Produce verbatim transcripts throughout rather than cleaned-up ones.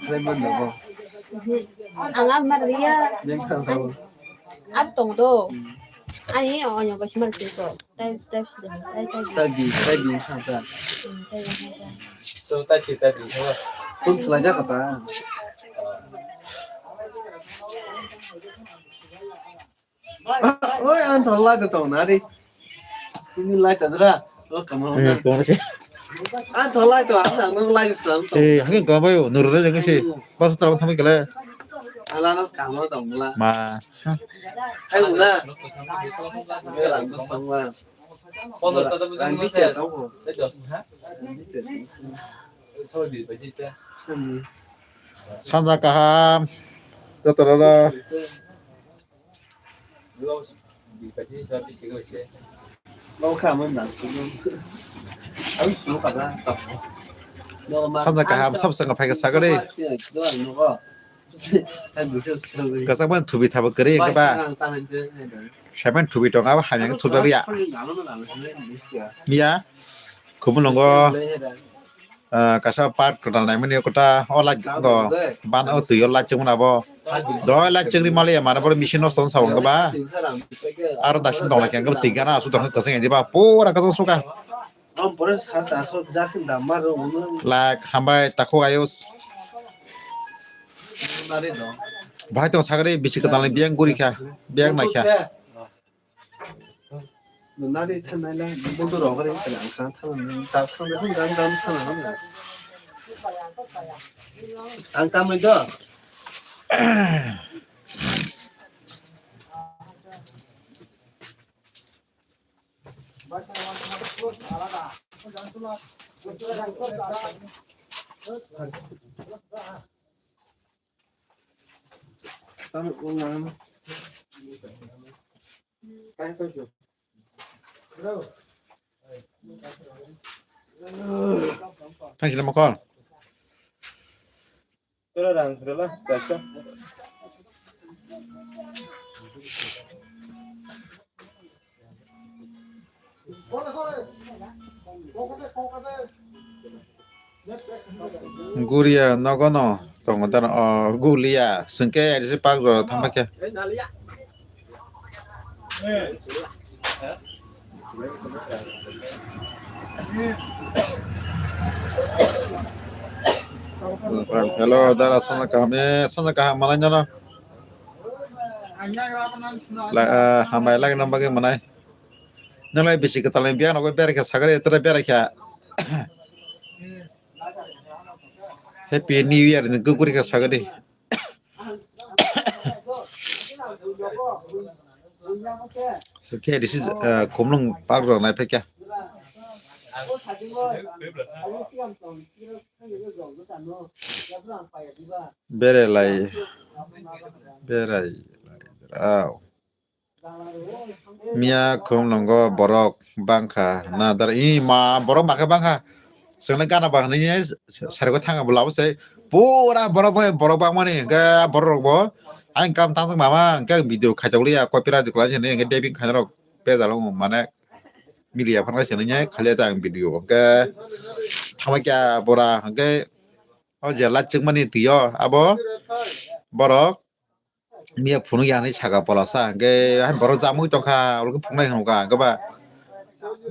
Lemon dogo. Ang ang mar riya. Yang kha sabo. Ab tong do. Ani onyo ko simar siko. Tai tai sida. Tai tai. Tai bi, tai bi kha ta. Tai tai. To tai si tai bi. Kun selai ja kata. Oi, ang tong lai tong na ri. Ini lai ta dra. Oh, kamu na. Ang tong lai to, ang nang lai sam to. Eh, hake ka bayo, nur re jeng si. Bas tal tham kele. Ala nas kamu tong la. Ma. Hai una. Ram bas tong la. Ram biste tong. Ram biste. Sanja kaham. Jotororo. Sanja kaham, sab sanga phaika sagari. Kasakman thubi thabo kwrwi wngkha ba. Semen thubi tongo abo hamya khe thubjak ya. Miya khumulwngo. Ah, kaisa park total naimani kota o light go ban o twi o light chwngmani abo. Doi light chwngri maliya mane boro machine nosto wng sa wngkha ba. Aro dasin dong lai khe twi gana aswk dong khe kwchwng ya diba pura kwchwng sukha. Lak hambai takhuk ayus. Bahai tong sagri bisi kwtal ni biyang guri kha biyang nai kha. Nari thanai la, bodo rok ri thanai ang kha thanai, ta thanai, dam dam thanai. Ang tamai do. Tamai ko nang. Thank you, Mokol. Tora rang rela, kaisa. Guria nogono tongo dano, o gulia sengke airisi pak jora thangma khe. Hello dara, sana kaham, eh, sana kaham manai nono. La, ah, hambai lagi nang bagwi manai. Nang lai bisi kwtal ni biya nogo berai kha sagari tere berai kha. Happy New Year ni guguri kha sagari. So khe this is, uh, khumlung park rok nai phaikha. Berai lai, berai lai, au. Miya khum nongo borok bangkha na dar i ma borok makhe bangkha. Chwngno gana ba hwnwi sarigo thanga bo labo se pura borok bai borok bangmani hwnkhe borok rok bo ayang kam tang mama hwnkhe video khaijak liya copyright kwlai se hwnwi hwnkhe dubbing khaina rok bejal wngo mane media phan khe se hwnwi khaliya ta ang video hwnkhe thangbai kya bora hwnkhe o je light chwkmani twi o abo borok. Miya phunuk ya hinwi saka polasa hwnkhe hai borok jamwi tongkha oro khe phunuknai hinwi kha hwnkhe ba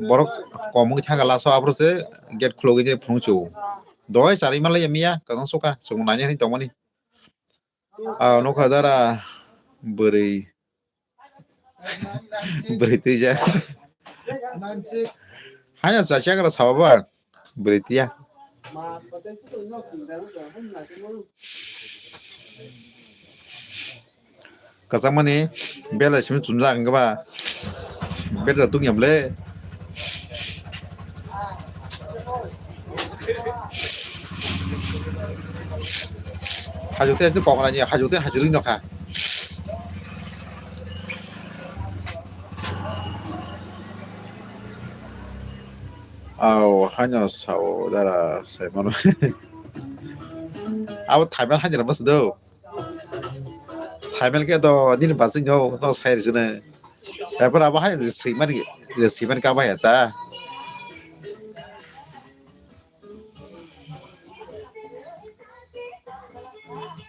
borok kom wngwi thangkha laso aphuru se gate khulogwi je phunuk chu doi charwi manlaiya miya kwchang sukha chwng naina hinwi tongmani ah nukha dara bwrwi bwrwi twijak haino chachakra sabo ba. Bwrwi tiya. Kwchangmani belai simi chumjak hwnkhe ba. Belai tungya bwle. Hajukte hajukte kok rani hajukte hajukte nokha. Au, haino sao dara sai mano. Abo thaimel haino bwswk do. Thaimel khe do nini bachwk no, no sai rwsine. Ephor abo haino swimani, swimani kabo ya ta.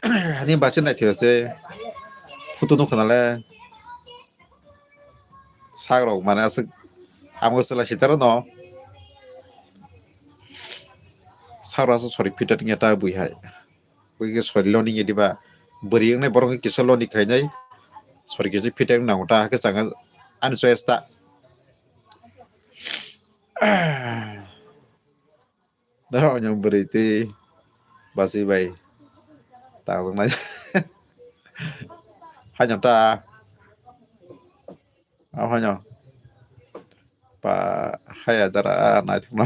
Ani bachwi naithogo se photo nukha nale sak rok mane aswk amo chwla sitaro no sak rok aswk sori phita tongya ta bui hai. Bui khe sori loni ya diba bwrwi wngnai borok khe kisa loni khainai sori kisa phita wng nango ta hakhe changa ani choice ta. Dara onyang bwrwi twi bachwi bai tangjaknai. Haino ta. Haino. Pa haya dara naithokno.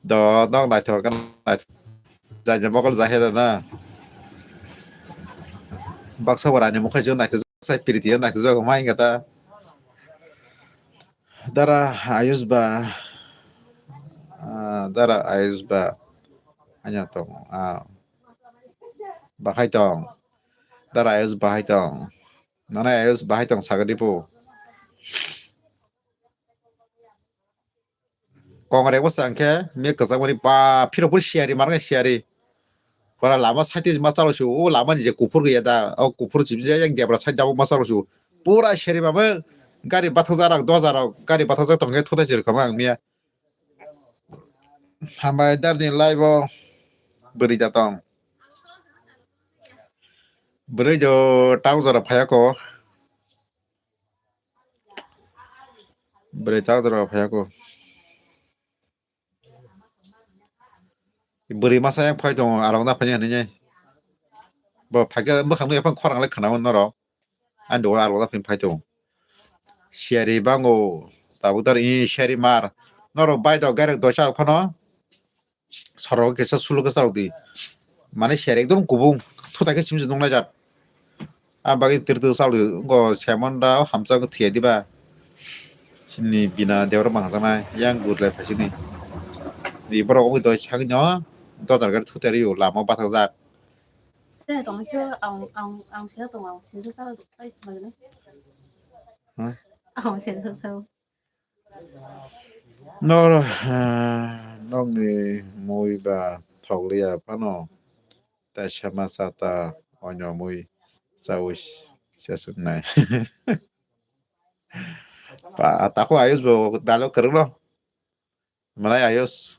Do nok naithok kan naithok. Jai jai mokol jaheda na. Baksa wara ni mukhai jo naithok sai piriti naithok jo mai kata. Dara Ayush ba, ah, Dara Ayush ba, hanya tong, ah, bahai tong, Dara Ayush bahai tong, nana Ayush bahai tong sagadi po. Kongre bo sangkhe, me kwchak mani ba, phiro phiro siyari mar khe siyari. Pura lama side ma chalo su, o lama ni je kuphur gaya da, o kuphur chibija yang debra side da ma chalo su. Pura seri baba gari bathajak rok, doja rok, gari bathajak tong khe thutai chiri khama ang miya. Hambai dar ni live o bwrwi da tong. Bwrwi do tang jora phaya ko. Bwrwi tang jora phaya ko. Bwrwi masa yang phai tongo, arok na phai hinwi. Bo phaikhe bwkhang nukya phang khorang lai khwnago norok. Ani dogo arok na phai phai tongo. Siyari bango, tabuk tar i siyari mar. Norok bai do gairek doisa rok phano. Sorok kisa suluk kisa rok di. Mane siyari ekdom kubung. Thutai khe simi se nung laijak. A bagwi tirtu salwi wngkha semon da hamsa wngkha thwiya diba. Sini bina debra mangjaknai yang gurlai phaisini. Di borok wngwi doi sagini o dojar gari thutai rio lama o bathajak. Se tongkhe ang ang ang se tong ang se sa tai se bagwi. Hmm? Ang se sa. Nor, ah, nokni mui ba thokliya phano, taisa masa ta onyo mui chaui sesuknai. Pa, tako Ayush bo dialogue kwrwngno. Malai Ayush.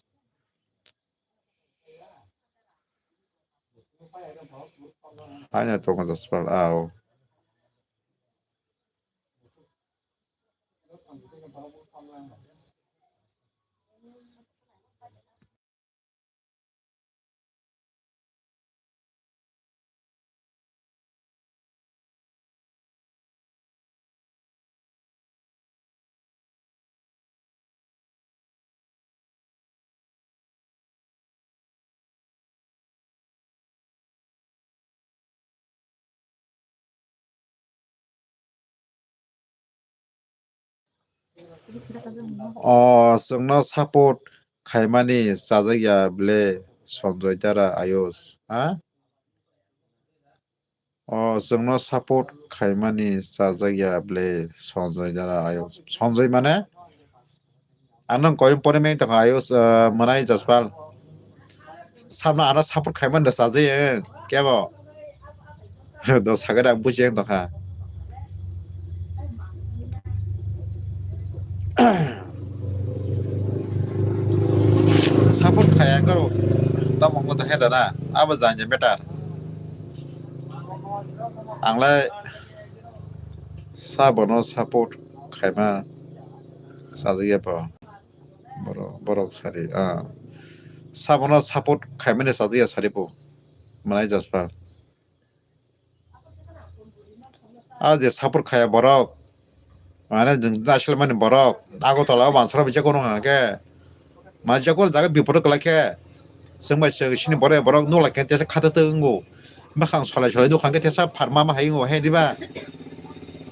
Haino tongo Jaspal, ao. O chwngno support khaimani chajak ya ble Sanjoy Dara Ayush, ha? O chwngno support khaimani chajak ya ble Sanjoy Dara Ayush. Sanjoy mane? Ang nang koyong pore meng tong Ayush, ah, mwnai Jaspal. Sabno ano support khaimani da chajak ya, kebo? Do sagada buji ang tongkha. Support khaya karo. Tamo wngkha to heda na. Abo janya better. Ang lai sabono support khaima sajagya bo. Borok, borok sari, ah. Sabono support khaimani sajagya sari bo. Mwnai Jaspal. A je support khaya borok. Mane jwng naisle mani borok. Agartala o mansara bai jekono hwnka khe. Ma jekono jaga biporo kwlai khe. Chwng bai chwng sini borok borok nukla khe tesa khato twi wngo. Bakhang solai solai nukha khe tesa pharma ma hai wngo he diba.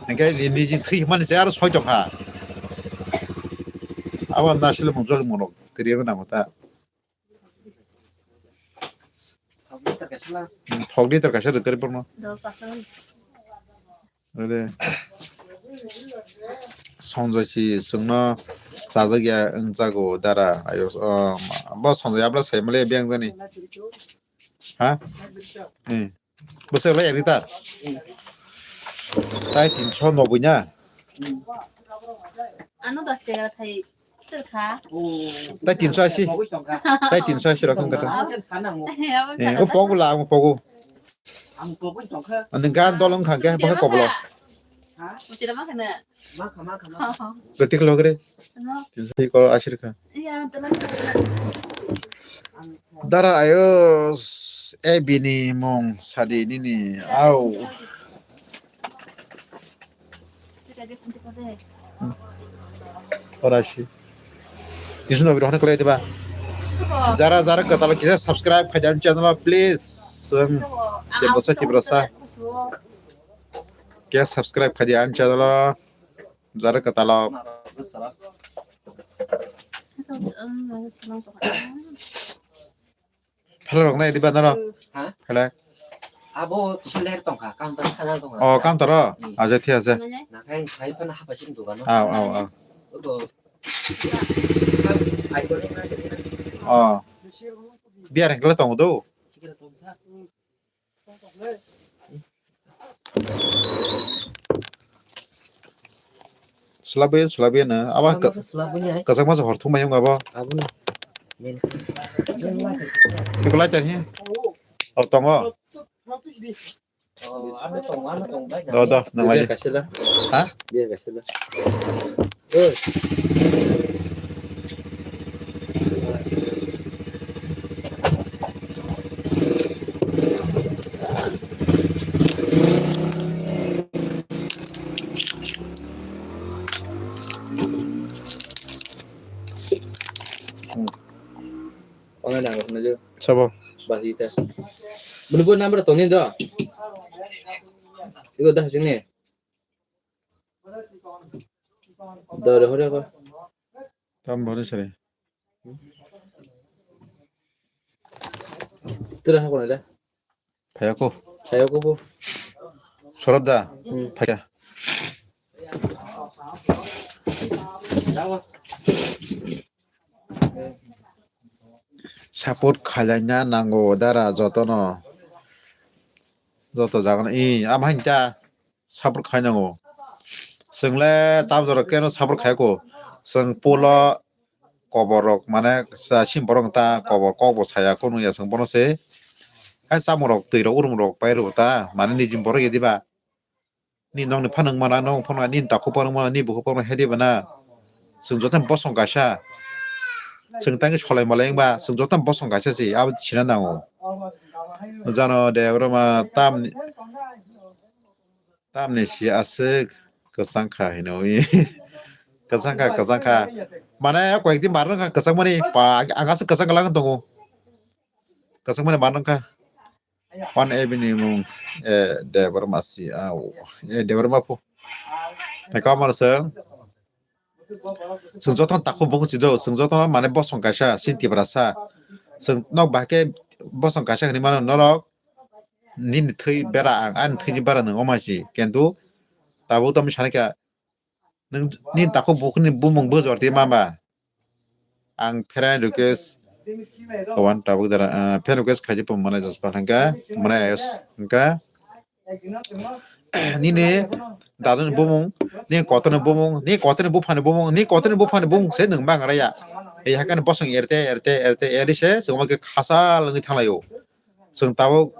Hwnkhe ni, niji thwi hwnmani se aro soi tongkha. Abo naisle mung joli mung rok kwrwi wngo namo ta. Thok liter kaisa rwkari borno. Ode. Sonjoi si chwngno chajak ya wng jago dara. Ayo, um, bo Sonjoi abla sai male beng jani. Ha? Eh. Bwswk lai ek litar? Tai tinso noboi na? Ano dos taka thai. Sir kha. Tai tinso asi. Tai tinso asi rok wngkha to. Abo Eh, sana o pogo la, o pogo. Ang pogwi tongkha. Ani gan dol wngkha khe, bokhe koblo. Mutira ma khana. Makha, makha, makha. Gati klo gre. No. Tinso ko asi rokha. Iya, teman. Dara ayos, e bini mung sadi nini, au. Ora si. Tisun no biro hana kulai diba. Jara jara katalo kisa subscribe khajan channel o, please. Seng. Tibrasa, tibrasa. Kisa subscribe khajan channel o. Jara katalo. Phala rok nai diba naro? Ha? Phala. Abo seller tongkha, counter sana tongkha. Oh, counter o? Hmm. Aja thia aja. Nakai sai pana hapa sing dukan. Aw, aw, aw. Oto. Oh. Biar hengkla tongo do. Selabi, selabi na. Aba ke-, selabi ni ai. Kasang masa hor thumai yung abo. Abo na. Men. Ikulai tadi. Oh, tongo. Oh, ano tongo, ano tongo, bai. Do, do, nang lagi. Biar kasih lah. Hah? Biar kasih lah. Oi. Online ang hwnwi. Sabo. Basi ta. Bini bo number tongni do. Iko dah sini. Dore hore ko. Tam bore sare. Tira ha kona da. Phayako. Phayako bo. Sorab da. Hmm. Phaya. Dawa. Support khaina nango dara jotono. Joto jagan i am hain ta. Support khai nango. Chwng le tam jora keno support khai ko. Chwng pulo kobor rok mane sa sim borok ta kobor kok bo saya ko nung ya chwng bono se. Hai samung rok twi rok urum rok pai rw ta mane niji borok ya diba. Ni nong ni phanang mana nong phano ni takhu phano mana ni bukhu phano hedi bana. Chwng joto bosong kaisa. Chwng tang solai malai wngba chwng joto bosong kaisa si abo sina nango. Jano de roma tam ni Tamni si aswk kwchang kha hinwi. Kwchang kha, kwchang kha. Mane koyekdi mar wngkha kwchangmani. Pa, ang aswk kwchang kwlang tongo. Kwchangmani mar wngkha. One Avenue mung, eh, Debbarma si, ah, eh, Debbarma pho. Tei kwmar se. Chwng jotono takhuk bukhuk si do, chwng jotono mane bosong kaisa, chini Tiprasa. Chwng nok bahai khe bosong kaisa hinwi mano norok, nini thwi bera ang, ani thwini bera nwng omo hai si. Kintu tabuk tamo sanikha, nwng nini takhuk bukhukni bumung bujor twi mamba. Ang friend request, kawan tabuk dara, ah, friend request khaidi pum mane jos pa thangkha, mane ayos hwnkha. Nini daduni bumung, nini kotorni bumung, nini kotorni buphani bumung, nini kotorni buphani bumung se nwng bang raya. Ei hakhe bosong erte, erte, erte, eri se chwng omo khe khachal wngwi thanglaio. Chwng tabuk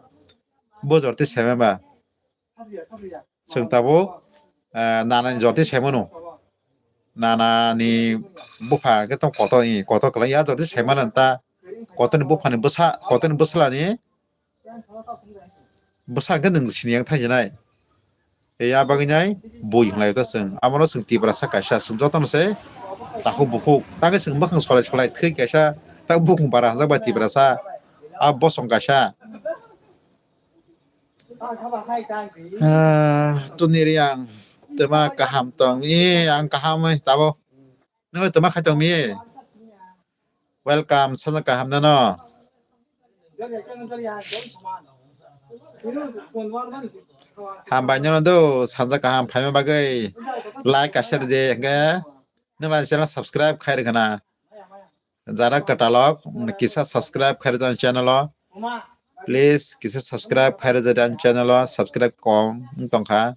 bo jorti seme ba. Chwng tabuk, eh, nanani jorti semano. Nanani bupha khe tong kotor, i kotor kwlai ya jorti semano ta. Kotorni buphani bwsa, kotorni bwsalani Bwsa hwnkhe nwng sini yang thangjinai. Tei a bagwi nai bui hwnlai ta chwng. Abono chwng Tiprasa kaisa chwng jotono se takhuk bukhuk. Tangwi chwng bwkhang solai solai thwi kaisa tak bukung bara hwnjak bai Tiprasa. A bosong kaisa. Ah, tuni ri ang twma kaham tong. Ee, ang kaham oi tabo. Nwng le twma khai tong mi? Welcome, sajak kaham nano. Hambai nano do, sajak kaham phaima bagwi like kaisa rwdi, hwnkhe nwng ani channel subscribe khai rwkha na. Jara kwtalok, kisa subscribe khai rwdi ani channel o. Please kisa subscribe khai rwjadi ani channel o, subscribe kom wng tongkha.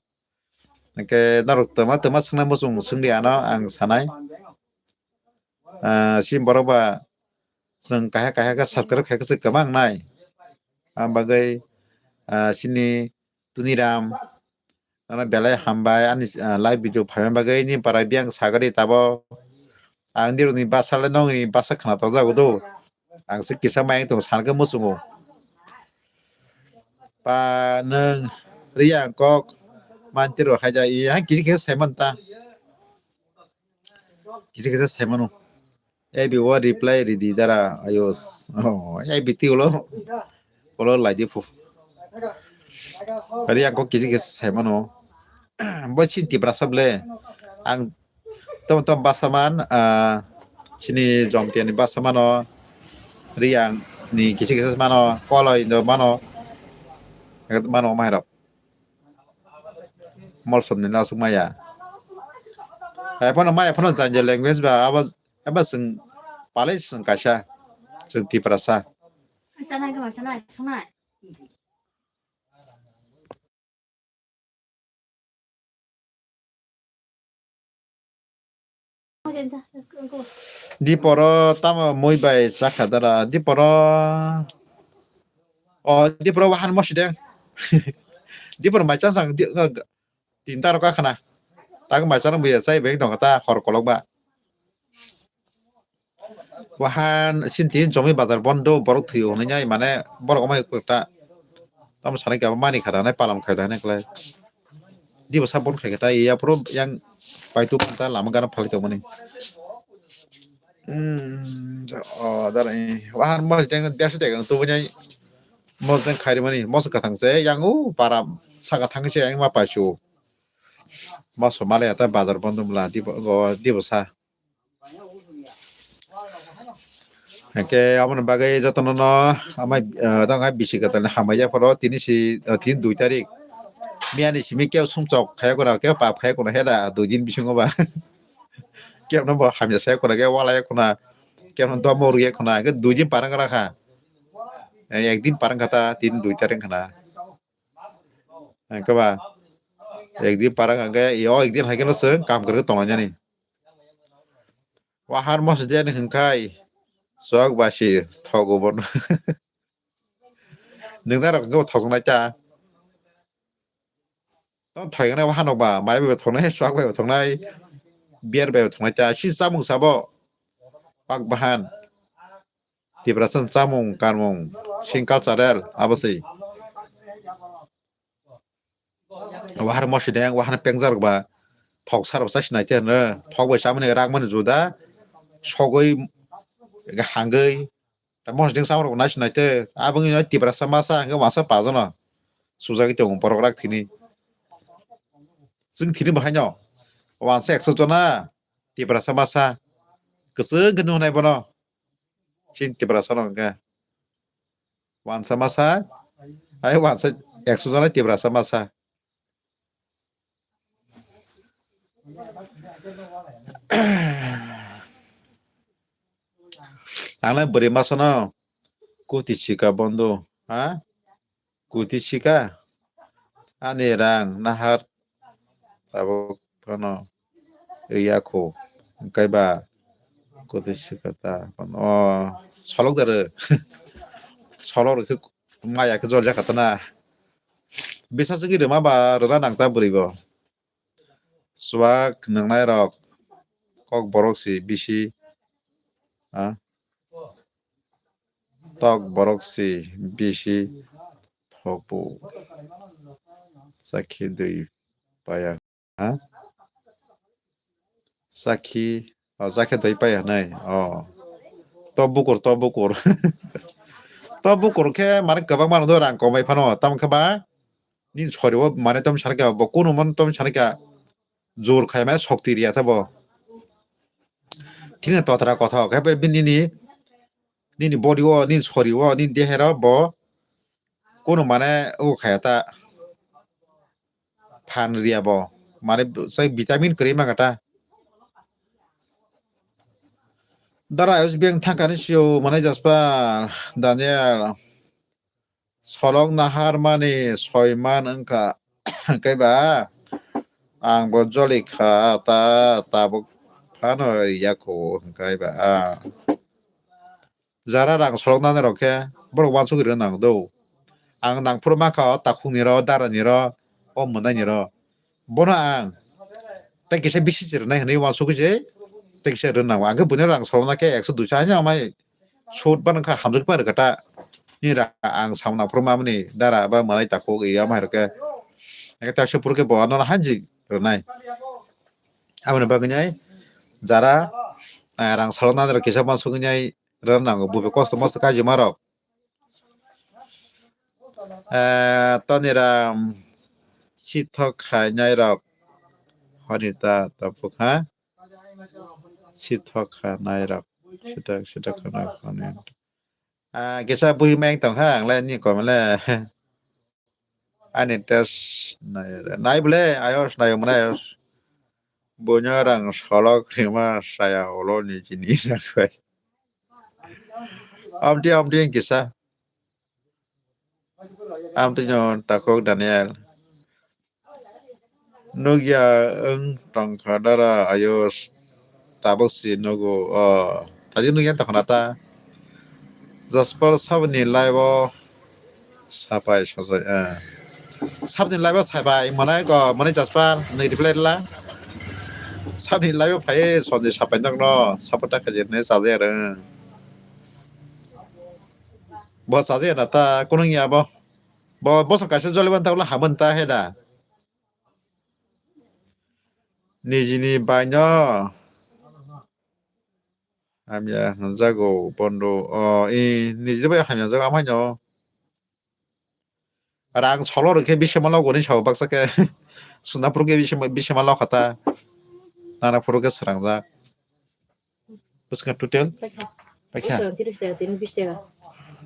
Hwnkhe norok twma twma swngnai muchung swngdi ano ang sanai. Ah, chini borok ba chwng kaisa kaisa khe subscribe khai khe chwng kwma wngnai. Ang bagwi, ah, chini Tuniram, ano belai hambai ani, ah, live video phaima bagwi. Nini para biyang sagadi tabo. Ang nirokni basa le nokni basa khwna tokjago do. Ang se kisa mayung tongo, sana khe muchungo. Pa nwng Riyang kok mantir rok haida, iya kisa kisa saiman ta. Kisa kisa saimano. A B o reply ridi dara ayos. Oh, A B T ulo. Ulo laidi phu. Riyang kok kisa kisa saimano. Bo chini Tiprasa ble. Ang tom tom basa man, ah, chini Jomtiani basa mano. Riyang ni kisa kisa mano. Koloi do mano. Mano mairok. Molsom ni lasuk maya. Hai phano maya phano janja language ba abo, abo chwng palai chwng kaisa, chwng Tiprasa. Sanai kama sanai, sanai. Diporo tamo mui bai chakha dara? Diporo, o, diporo wahan mosideng. Diporo mai cham sang di-, ga-, ga-, tinta rok khana. Tak mai cham buya chai beng tong ta hor kolok ba. Wahan sinti chomwi bazar bondo, borok thwi hwnwi nai mane borok amai kwta. Tamo sanai khe abo mani kha da nai palam khai da nai klai. Dibo sa bon khai khe ta iya phuru yang paitu ta lama gana phalwi tongmani. Hmm, o dara, eh, wahan mo teng derso teng tu nai mo teng khairi mani mo sa kathang se yang u para sa kathang se yang ma paisu. Mo so male ta bazar bondo mla dibo, o dibo sa. Hwnkhe aboni bagwi jotono no amai, ah, tong hai bisi kwtal ni hambai ya phoro tini si, ah, tini dui tarik. Miyani simi kebo sumchok khaya khuna, kebo pap khaya khuna, heda dui din bisingo ba. Kebo no bo hamya saya khuna, kebo wala ya khuna, kebo no domo rw ya khuna, hwnkhe dui din parang ra kha. Eh, ek din parang kha ta, tini dui tarik khna. Hwnkhe ba, ek din parang hwnkhe, o ek din hai kheno chwng kam kwrwkhe tonglainani. Wahar mosideng hwnkhai, chwk basi thogo bono. Nwng narok hwnkhe bo thoknai ta. Tamo thoignai wahanok ba, mai bai bo thoknai, chwk bai bo thoknai, beer bai bo thoknai ta. Si chamung sabo, pak bahan. Tiprasa ni chamung, kanmung, sing cultural, abo se. Wahar mosideng, wahar pengjarok ba, thok sar bo chasi nai te hwno, thok bai chamani ragmani juda, sogwi, hangwi, mosideng chamarok bo nai si nai te, aboni Tiprasa masa hwnkhe wansa pajono, sujagwi tongo borok rak thini. Chwng thini bo haino, wansa ekso jona, Tiprasa masa, kwchwng khe nunai bono. Chini Tiprasa no hwnkhe. Wansa masa, ai wansa ekso jona Tiprasa masa. Ang le bwrwi masa no kuti sika bondo, ha? Kuti sika? Ani rang nahar tabuk phano riyakho, hwnkhe ba kuti sika ta phano, o, solok daro. Solok rwkhe maya khe jol jakha ta na. Bisa chwngwi rwma ba rwna nang ta bwrwi bo. Chuak nwngnai rok kok borok si bisi, ha? Tok borok si bisi thopu. Chakhi dui paya, ha? Chakhi, o, chakhi dui paya nai. O. To bukur, to bukur. To bukur khe mane kwbangma rang komai phano. Tamo khe ba nini sori o mane tom sanika bo kunu mon tom sanika jor khai mane sokti riya ta bo. Thikna totra kothok, haikhe bini, nini, nini body o, nini sori o, nini dehero bo kunu mane o khaya ta phan riya bo. Mane sai vitamin kwrwi manga ta. Dara ayos beng thangkani sio mane jaspa Daniel. Solok naharmani soiman wngkha, hwnkhe ba ang bo joli kha ta, tabuk phano riyakho, hwnkhe ba. Jara rang soloknani rok khe borok uansugwi rwna nang do. Ang nangphuru mankha o takhukni ro, darani ro, o mwnaini ro. Bono ang tei kisa bisi se rwnai hwnwi uansugwi se tei kisa rwna nango. Ang khe buino rang solokna khe ekso duiso haino amai sut bano kha hamjak pai rwkha ta. Ni ra ang samung nangphuru mamani dara ba mwlai takhuk ya amai rwkhe. Eke ta se phuru khe bo ano hanjik rwnai. Aboni bagwi nai jara, eh, rang saloknani rok kisa uansugwi nai rwna nango. Bubi kosto mosto kaijumarok. Eh, Toniram sithok khainai rok. Honita tapuk ha. Sithok khanai rok. Sithok, sithok khanai rok. Ah, kisa bui meng tong ha, ang le ni kom le. Ani test nai, nai bole, ayos nai mane ayos. Buino rang solok rima saya ulo ni chini sakwai. Amti, amti kisa. Amti nyo takhuk Daniel. Nukya wng tongkha dara ayos. Tabuk si nugo, o, taji nukya tongkha ta. Jaspal saboni live o sapai sajai, eh. Saboni live o sapai, mwnai ko, mwnai Jaspal, nai reply la. Saboni live o phai, sonjai sapai nokno, support ta khaji ne sajai rwng. Bo sajai na ta, kunung ya bo. Bo, bo sa kaisa joliban ta, ulo haman ta, he da. Nijini baino hamya hwnjago bondo, o, i, niji bai hamya hwnjago amaino. Rang solo rwkhe bisima logo ni sao baksa khe. Suna phuru khe bisima, bisima lokha ta. Nana phuru khe srangjak. Bwswk total? Paikha. Paikha? Bwswk tini bish taka, tini bish taka.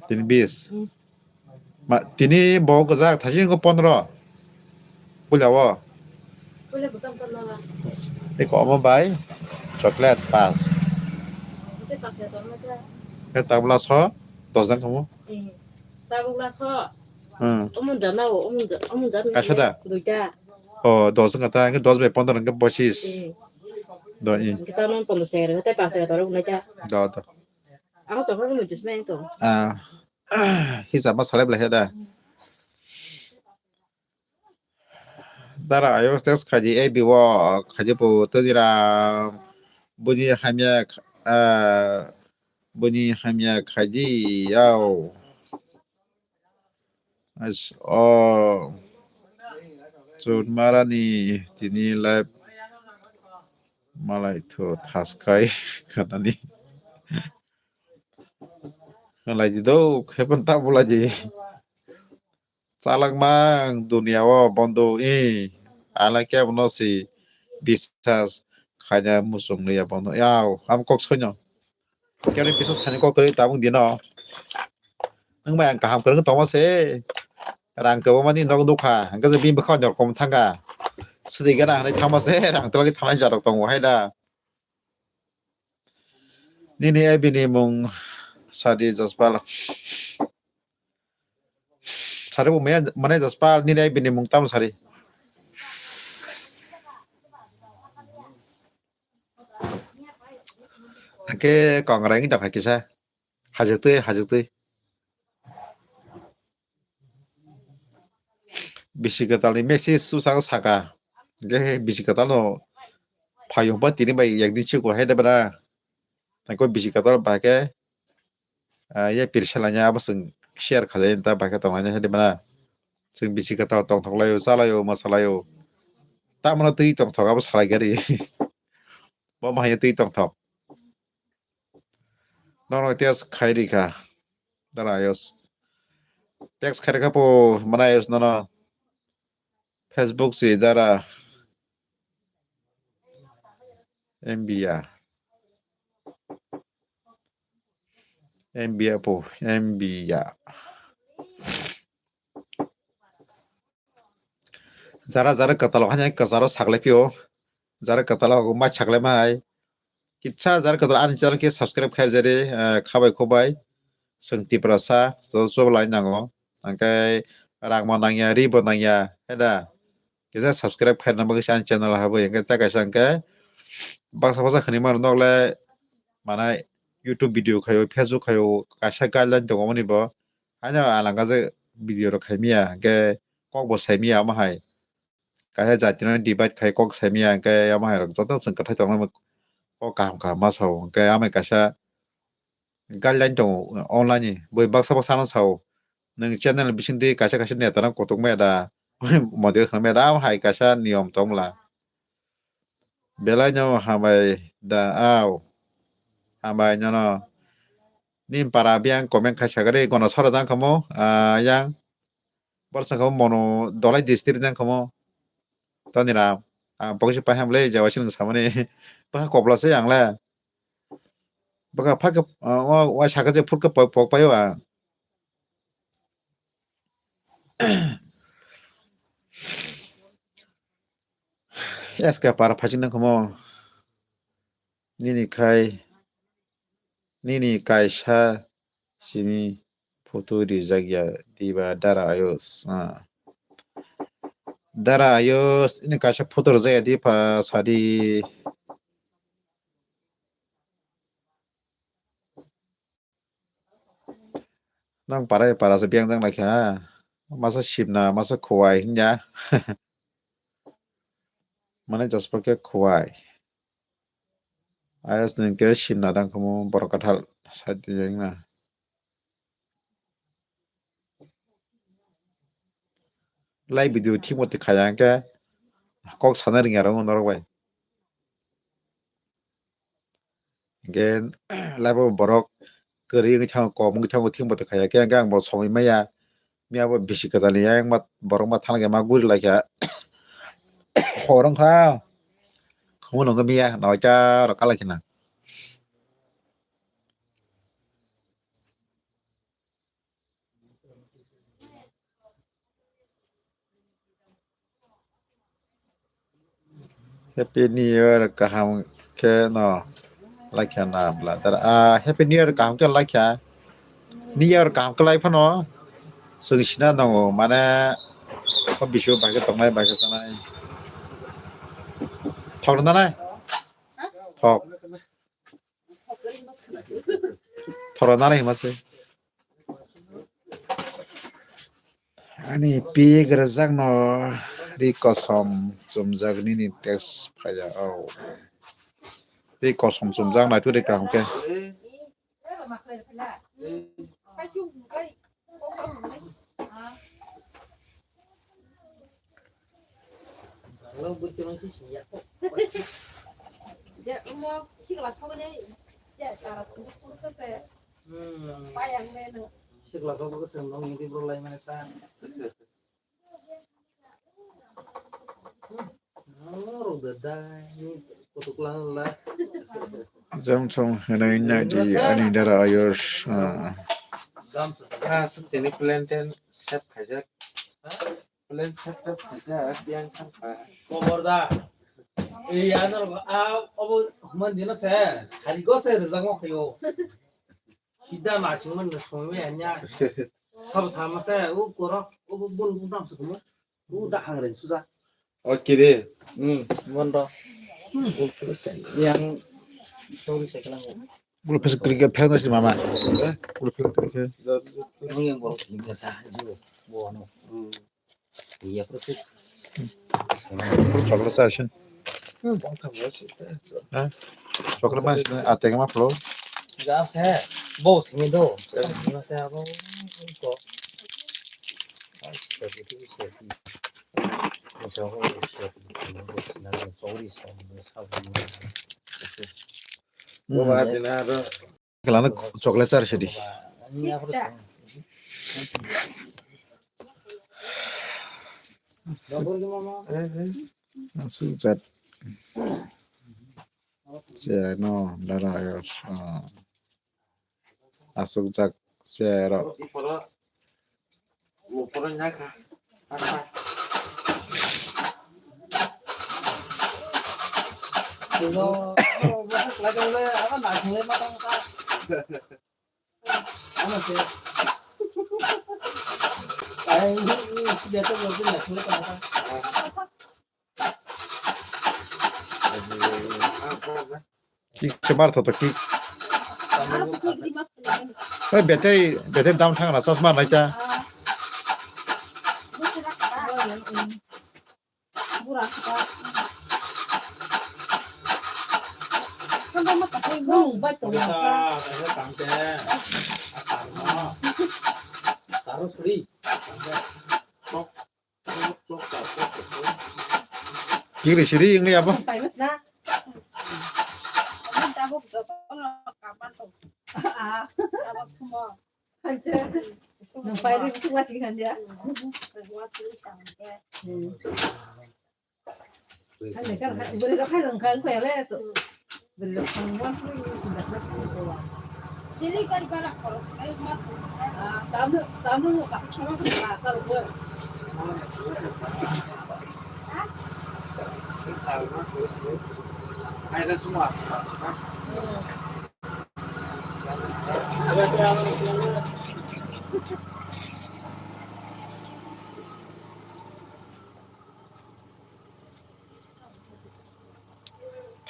Tini bish? Hmm. Ma, tini bo gwjak, thaising wngkha pondro. Puila o? Puila bwkha pondro. Eko omo bai chocolate pas. Tei paksa tongma kha. Khe tabla so, dos jang khamu? Hmm. Tabla so. Hmm. Omo jana o, omo ja-, omo jana. Kaisa da? Duita. O, dos wngkha ta, hwnkhe dos bai pondro hwnkhe pochis. Hmm. Do, i. Hwnkhe ta nang pondro se, hwnkhe ta pas se, ta rok nai ta. Do, do. Ang chokra ni muchus mai to. Ah. Hisa ma salai bwlai da. Dara ayo text khaidi A B o khaidi po tadira buni hamya, ah, buni hamya khaidi yao. Ais, o, chwng marani tini live malai tho thaskai khanani. Lai di do, khepan ta bulai di. Chalak mang dunia o bondo i. Ala khe bono si bisas khaina muchung liya bondo. Yao, am kok soino. Kani bisas khaina kok kwrwi tabuk dino. Nwng bai ang kaham kwrwng tongma se. Rang kwbangma ni nok nukha. Hwnkhe je bini bwkha norkom thangkha. Swtwi gana hwnwi thangma se. Rang twlagwi thangnai jarok tongo hai da. Nini A B ni mung sadi Jaspal. Sari bo maya, mane Jaspal, nini A B ni mung tamo sari. Hake kongrai wngwi tongkha kisa. Hajuktwi, hajuktwi. Bisi kwtal ni message susa saka. Hwnkhe bisi kwtal no phai hwnba tini bai yakni chukwa hai da bana. Tei ko bisi kwtal bai khe, ah, ye pirsa laina abo chwng share khalai ta bai khe tong laina hai da bana. Chwng bisi kwtal tongthok laio, cha laio, mwsa laio. Tamano twi tongthok abo salai gari. Bo ma hai twi tongthok. Nono text khai rikha. Dara ayos. Text khai rikha po mana ayos nono. Facebook si dara. M B ya. M B ya po, M B ya. Jara jara kwtal o hanya kwcharo saklai phio. Jara kwtal o ma saklai ma hai. Kitsa jara kwtal ani channel khe subscribe khai jari, eh, khabai khobai. Chwng Tiprasa, joto chuba lai nango. Hwnkhe rangbo nangya, ribo nangya, hai da? Kisa subscribe khaina bagwi se ani channel o habwi, hwnkhe tei kaisa hwnkhe baksa baksa khwnwi mano, nok le manai YouTube video khaio, Facebook khaio, kaisa guideline tongo mani bo. Haino alanga je video rok khaimya, hwnkhe kokbo saimya omo hai. Kaisa jati no divide khai kok saimya, hwnkhe omo hai rok joto chwng kwthai tongna kok kaham kaham ma sao, hwnkhe amai kaisa guideline tongo online ni, bui baksa baksa no sao, nwng channel bisingtwi kaisa kaisa neta no kotok maya da, modi khna maya da, abo hai kaisa niyom tong bwla. Belai no hambai da, au, hambai nono. Ni para biyang comment khai sagari gono sora jang kamo, ah, yang. Borsa kamo mono dolai district jang kamo. Tani ram, ah, pokisi pai hamle jawa sinung samani. Bwkha kopla se yang le. Bwkha phak, ah, wa, wa saka je phurkhe pok, pok paio ang. S K para phajin nang kamo. Nini khai, nini kaisa simi photo rijak ya diba Dara Ayush, ah. Dara Ayush, ini kaisa photo rijak ya di pa sadi. Nang para para se biyang jang lai kha. Masa sibna, masa khowai hinya. Mane jaspa khe khowai. Ayos ni ke sibna dang kamo borok kathal side de jeng na. Live video thik moti khaya hwnkhe kok sana ringya rw norok bai. Hwnkhe live o borok kwrwi wngwi thango, kok wngwi thango, thik moti khaya khe hwnkhe ang bo somoi maya. Miya bo bisi kwtal ni ayang ma borok ma thang ma guri lai kha. Hor wng kha. Khumui nungkhe miya noita rok kala khina. Happy New Year kaham khe no laikha na bladar. Ah, Happy New Year kaham khe laikha. New Year kaham khe lai phano chwng sina nango, mane o bisu bai khe tongnai, bai khe chanai. Thok rwna nai? Thok. Thoro nana hima se. Ani pik rwjak no ri kosom chumjak nini text phaiya o. Ri kosom chumjak nai tu ri kaham khe. Je omo sikla sogwi je tara tungkha se. Hmm. Pai ang le no. Sikla sogwi se nong ngi bro lai mane sa. Jam song hwnwi nai di ani dara ayos, ah. Gamsa sa. Ah, suteni plantain sep khaijak. Ha? Plantain sep khaijak, yang thangkha. Koborda. Ei, ano, ah, obo, man dino se, sari go se, rwjak mo khayo. Sida ma singman na songwi anya. Sabo sama se, u korok, u bun bun nam se kumo. U da hang ren suja. O kiri. Hmm. Bondo. Yang sori se kena. Gulu phes kiri ke phes nasi mama. Gulu phes kiri ke. Yang yang borok ni sa ju. Bono. Hmm. Iya, terus sih. Chocolate sa sih. Hmm, bang tham ya sih. Ha? Chocolate mas ateng ma flow. Gas hai. Bo sini do. Sini mas abo ko. Sorry, sorry. Bo ba dina ro. Kelana chocolate char sedi. Aswk jat. Cheno dara ayos. Aswk jak chero. Kick se mar thoto kick. Oi, betai, betai dam thang na chasma nai ta. Kiri siri wngwi abo.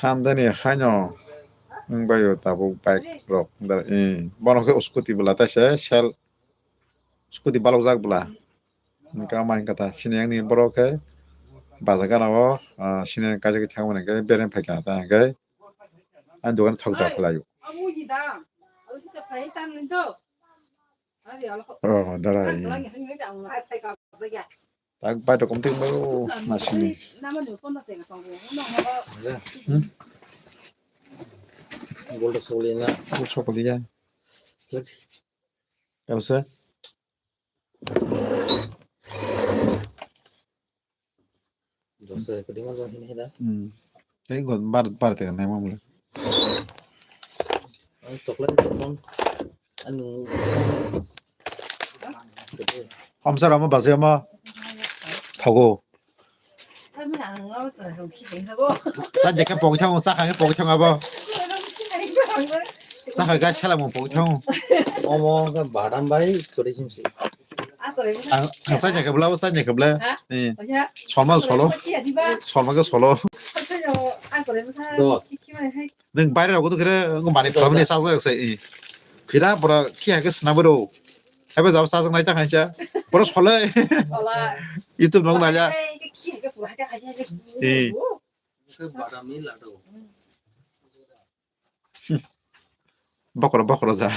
Thanjani haino wngbaio tabuk bike rok da, eh, bono khe scooty bwla taisa sel scooty balokjak bwla. Hwnkhe ama hwnkhe ta sini yang ni borok khe baja gana o, ah, sini kaisa khe thangmani hwnkhe bereng phaikha ta hwnkhe ani dogan thok thok khlaio. Oh, dara, eh. Tak bai rok komtwi wngbai o, nasini. Hmm? Gol da soli na. Gol sokoli ya. Lagi. Tau se? Dosa, kedima jang hini hina. Hmm. Tei gol bar, bar te nai mamle. Ang chocolate tong. Anu. Amsa rama basi ama. Thogo. Sa jeka pokthang, sa kha pokthang abo. Sa kha ga sala mo pokthang. Omo ga badam bai, kori simsi. Ang, ang sa jeka bla, sa jeka bla. Ha? Eh. Oya. Soma solo. Soma ga solo. Dos. Nwng baire rok to khere ngo mani problem ni sa sa se. Kira pura ki ha ke sna bro. Haibo jabo sa jang nai ta khancha. Pura sole. Sole. YouTube nok nai ya. Ai, ki ha ke pura ha ke ha ke. Eh. Ke badam ni lado. Bokro bokro ja.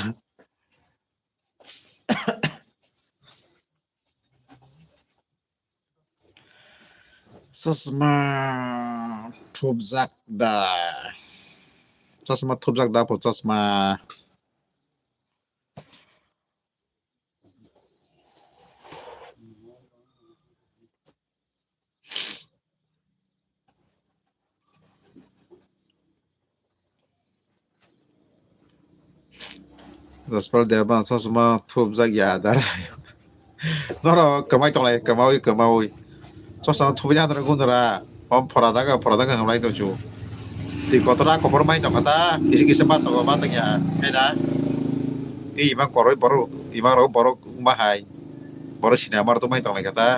Chosma thupjak da. Chosma thupjak da po chosma. Jaspal Deba chosma thupjak ya dara. Noro kwmai tonglai, kwmaui, kwmaui. Chosma thupjak dara gundara. Om phora daga, phora daga hwnlai tongchu. Twi kotora kopor mai tongkha ta, kisi kisi ma tongo, ma tongya. Hena. I ima koroi borok, ima rok borok wngma hai. Borok sini amar tongmai tonglai kha ta.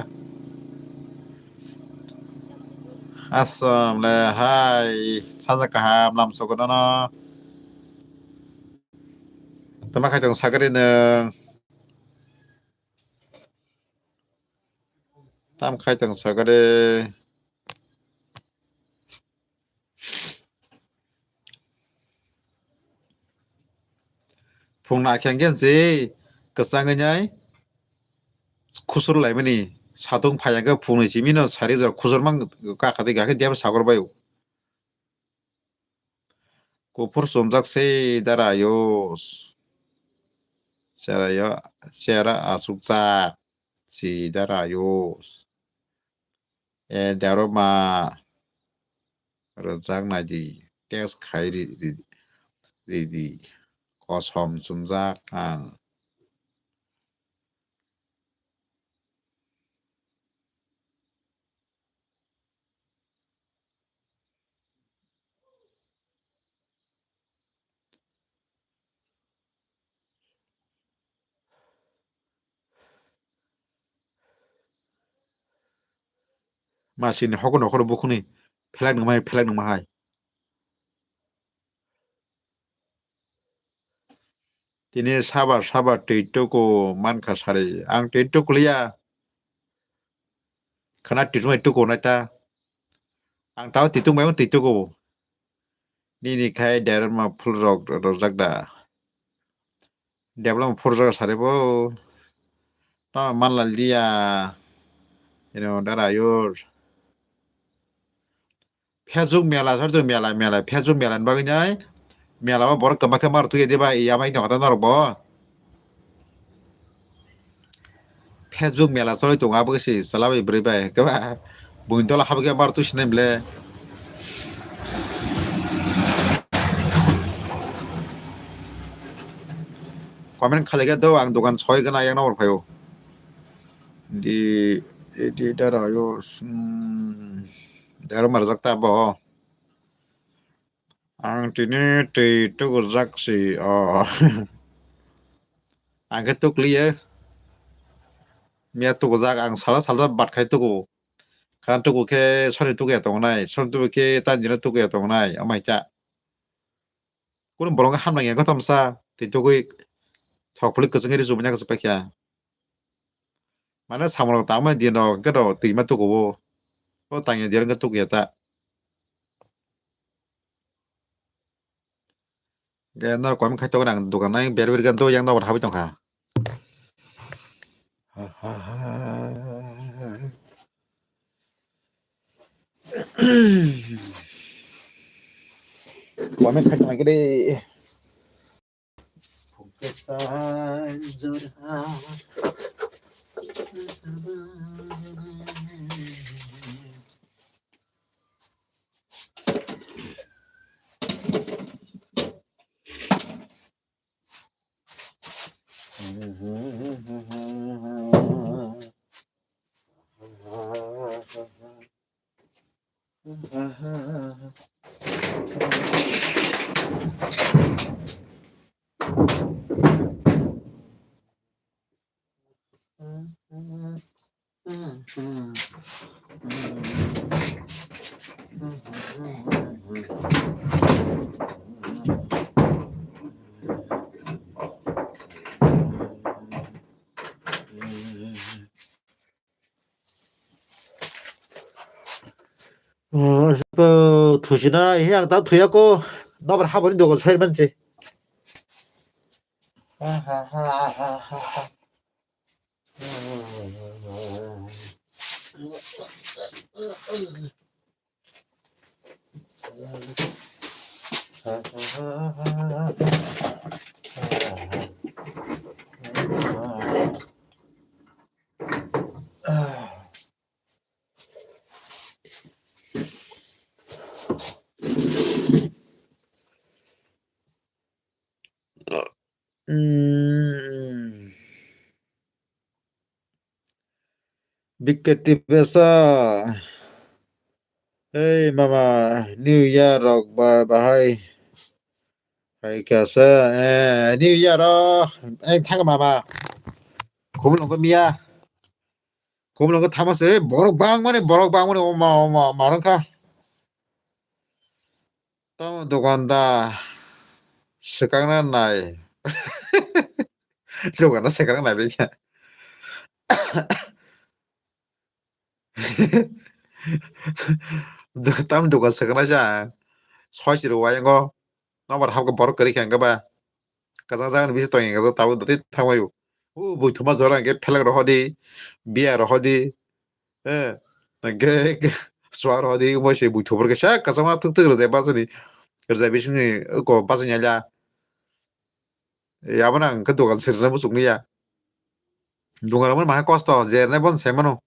Asam le hai, saja kaham lam sogo nono. Tama khai tong sagari nwng. Tam khai tong sagari. Phung na khe hwnkhe je kwchangwi nai khusur laimani satung phai hwnkhe phungni simi no sari jora khusur mang kakha tei gakhe diya sagor bai o. Kuphur chumjak se dara yo. Chera yo, chera achukjak si dara yo. E daro ma rwjak nai di, text khai ri, ri, ri di, kosom chumjak ang. Masini hokor nokor bukhuni phelak nangma hai, phelak nangma hai. Tini sabar sabar twi tuku mankha sari. Ang twi tukuliya. Khana twi tungbai tuku nai ta. Ang tao twi tungbai twi tuku. Nini khai derma phul rok rojak da. Development phurjak sari bo. Tamo manlal diya. Ino dara yur. Facebook mela sar tu mela mela Facebook mela ni bagwi nai. Mela o borok kwma khe mar tuye diba iya bai tong ta norok bo. Facebook mela choli tongo abo se chala bai bwrwi bai khe ba buini tola habwi khe bar twi sinai ble. Comment khalai khe do ang dokan soi gana yang nor phaio. Di di dara yo dara marjak ta bo. Ang tini twi tugurjak si o. Ang khe tukliya. Miya tugujak ang sala sala bat khai tugu. Khan tugu khe sori tugu ya tongnai, sori tugu khe tanjino tugu ya tongnai, amai cha. Kunu bolong hamna ya gotham sa, twi tugui thok phlik kwchwng ri jumanya kwchwng paikha. Mane samrok tangma dino khe do twi ma tugu o. O tangya dino khe tugu ya ta. Ge nor koim khai tokna ang dokan nai ber ber gan to yang nor habi tongkha. Koim khai tongkha de. Thusina, he ang ta thuya ko, dobar haboni dogo sai manse. Biketi besa. Ei mama, New Year rok ba bahai. Hai kasa, eh, New Year o, eh, thang mama. Khumulungo miya. Khumulungo thama se, borok bang mani, borok bang mani, oma, oma, marang kha. Tamo dogan da swkang na nai. Dogan da swkang nai bai kha. Tam dogan swkang na sa. Soi chiro wa yango. Nobar hapka borok kwrwi kha hwnkhe ba. Kwchang jagani bisi tongya hwnkhe tabuk dotwi thangbaio. O buithuma jora hwnkhe phelek rohordi, biya rohordi. Eh, hwnkhe chuwa rohordi, omo se buithupor khe sak kwchangma thwk thwk rwjai bachani. Rwjai bisingni oko bachani aila. Eh, abono ang khe dogan sirnai muchungli ya. Dogan rok mani kosto, je rwnai bono sai mano.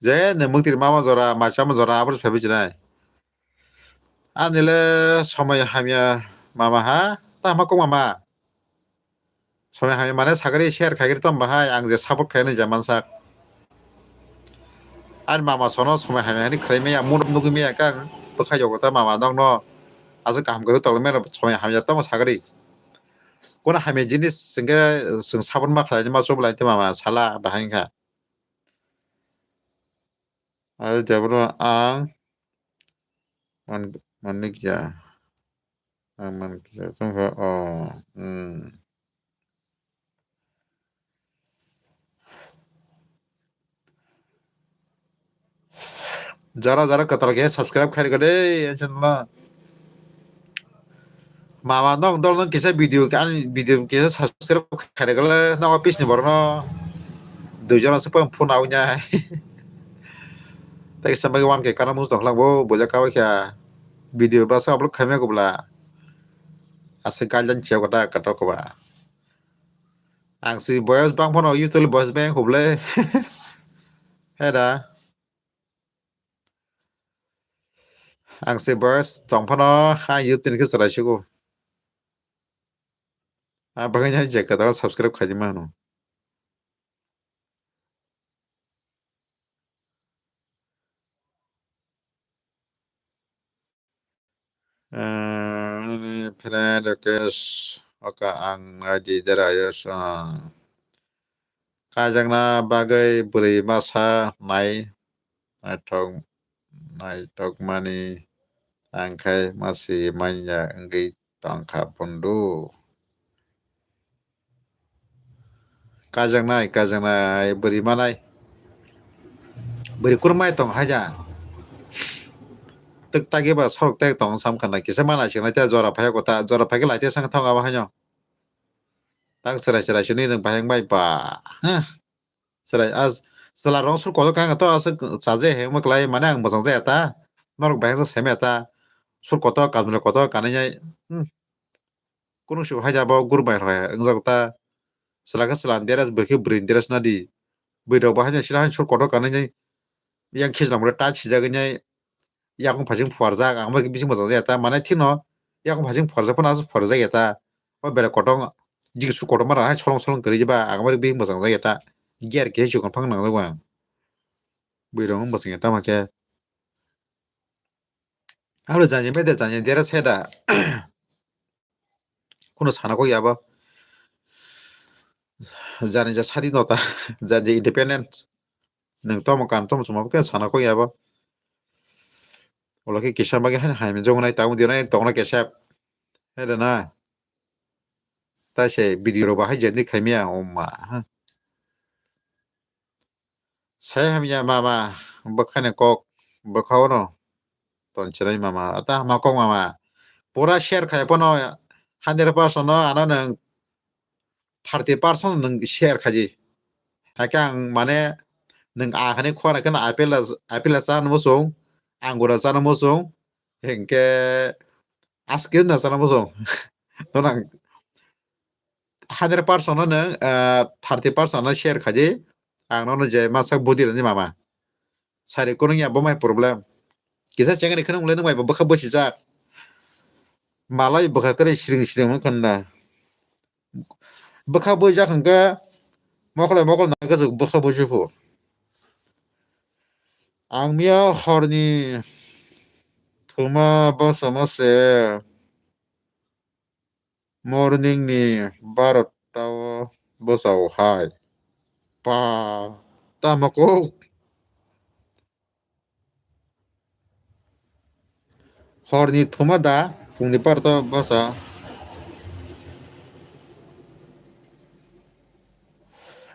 Je ne mwktwi mama jora, mai chama jora, abo phaibai chinai. Ani le somoi hamya mama ha, ta hama kok mama. Somoi hamya mane sakari share khaigri tong bahai, ang je support khainai je mansak. Ani mama sono somoi hamya hani khlai maya, muruk nugui maya kang, bwkhai jogo ta mama nokno. Aswk kaham kwrwi tongmani somoi hamya tamo sakari. Kono hamya jinis hwnkhe chwng sabon ma khlai ma chublai te mama sala bahai wngkha. Hai jabra ang man, manikya. Ang manikya tongkha, oh, hmm. Jara jara kwtal khe subscribe khai rwkha de, channel o. Mama, nok dol nok kisa video, ani video kisa subscribe khai rwkha le, nok office ni borok no. Dui jona se phone au nya. Tei kisa bagwi one K kana muchung tong khwlak bo, boja kabai kha. Video basa upload khaimya kubla. Ase guideline chiya kota katok koba. Ang si boyos bang phano YouTube boyos bang huble. Heda. Ang si boyos tong phano ha YouTube ni khe chwrai sigo. Ah, bagwi nai je kwtal subscribe khaidi mano. Ah, nini friend request, oka ang I D dera ayos, ah. Kaijakna bagwi bwrwi masa nai, naithok, naithokmani ang khai masi manya wngwi tongkha bundu. Kajaknai, kajaknai, bwrwi manai. Bwrwi kurmai tong haja. Twk tagi ba sorok tek tong sam khana kisa mana siknai te jora phai kota, jora phai lai te sang thang abo haino. Tak chwrai chwrai sini nang baheng bai ba. Hah. Chwrai as chwla rong sur kotor kang to as chaje he mo klai mane ang bwsang jaya ta. Norok baheng sa seme ta. Sur kotor kamle kotor kanai jai. Hmm. Kunung si haja bo gur bai rok wngjak ta. Chwla khe chwla ni dress, bwrwi khe bwrwi ni dress na di. Bwrwi rok bo haino sila haino sur kotor kanwi nai yang khis lamre ta sijagwi nai yakung phasing phuarjak, ang bai bising bwsajak ya ta. Mane thikno yakung phasing phuarjak phano aswk phuarjak ya ta. O belai kotor jik sur kotor mara hai solong solong kwrwi ba ang bai bising bwsajak ya ta. Gear kehe chikon phang nangjak ang. Bwrwi rok wng bwsajak ya ta ma khe. Abo jani mede jani dera seda. Kuno sana kok yabo. Jani ja sadi nota, jani ja independent. Nang tomo kan tomo chuma ke sana kok yabo. Ola ke kisa bagi han hai jong nai tang di nai tong na kisa. Hede na. Tai se video ro bahai jani khaimia oma. Sai hamya mama, bwkhani kok bwkha ono tonchinai mama, ata hama kok mama. Pura share khai pono hundred percent no ano nwng thirty percent nwng share khaji. Hakhe ang mane nwng a hani khwana kheno apple as-, apple chano muchung, angura chano muchung, hinkhe aske na chano muchung. Nonang hundred percent no nwng, ah, thirty percent no share khaidi. Ang nono je masa budi rani mama. Sari kunung ya bo mai problem. Kisa chengani kheno wnglaino mai bo bwkha bwsijak. Malai bwkha kwrwi siring siring wngkha na. Bwkha bwijak hwnkhe mokol bai mokol nai kwchwk bwkha bwsiphu. Ang miya horni thuma bosamo se. Morning ni barota o bwsao hai. Pa, tamo kok? Hor ni thuma da, phung ni barota o bwsa.